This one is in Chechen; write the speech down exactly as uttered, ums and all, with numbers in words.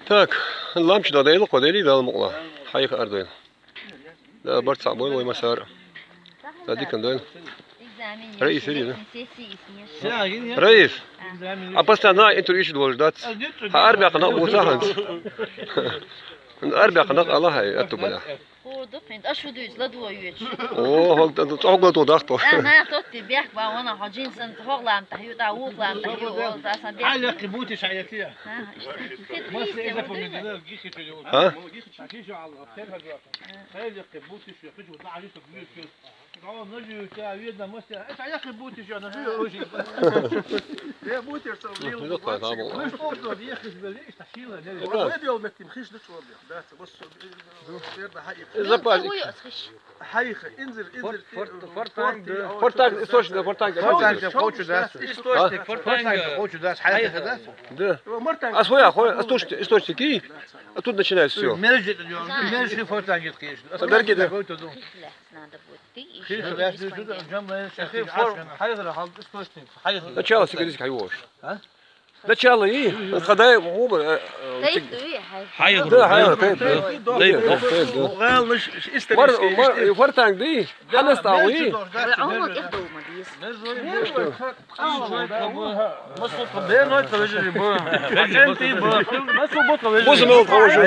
Так, лампа чу дӀадайла, кхо дели, Дала мукъла. Хьайха ардойла. Да, барт цхьаъ бойла вай массара. Да, дикан дойла. Раис, иди, да. Раис, а постоянно интервью ищет, должен дать. Хьа арабаьккха нах бувцахьа хӀанз. Арабаьккха нах Аллахьа аьттув балехь. Хурдукъин, аш шу дуьйцу, ладугӀа йоьдуш. О, хӀог-, цӀа хӀогла ту дахту. А, на, тотти бехк ба, вона хьо джинсан хӀогӀ лам тахь ю, тӀа вукх лам тахь ю, о, тӀа сан бехк. Хьай лекхи бутиш хьай лекхи. А, иштта. Хит хисте, вурдуй. А? Хьай лекхи бутиш, хьай лекхи бутиш, хьай лекхи бутиш. Запас. Хьайха, инзир, инзир. Фортанг, источник, фортанг. Фортанг, кочу дас. Источник, фортанг, кочу дас. Хьайха дас. Да. А своя, хо-, источник, источник и оттуда начинается всё. Мережи, мережи фортанг, конечно. Подожди, да. Надо будет. Ты ещё. Начало сигарет хьайвош. А? Начало и, когда мы, э, э, Тайп тик- дуй, хьай. Хьайгъа. Да, хьайгъа, тайп, да. Тайп, да, тайп, да. Мар, мар, фортанг ди, хьанас тӀа уй. Ой, а вот их дома дис. Буза мел тховжу.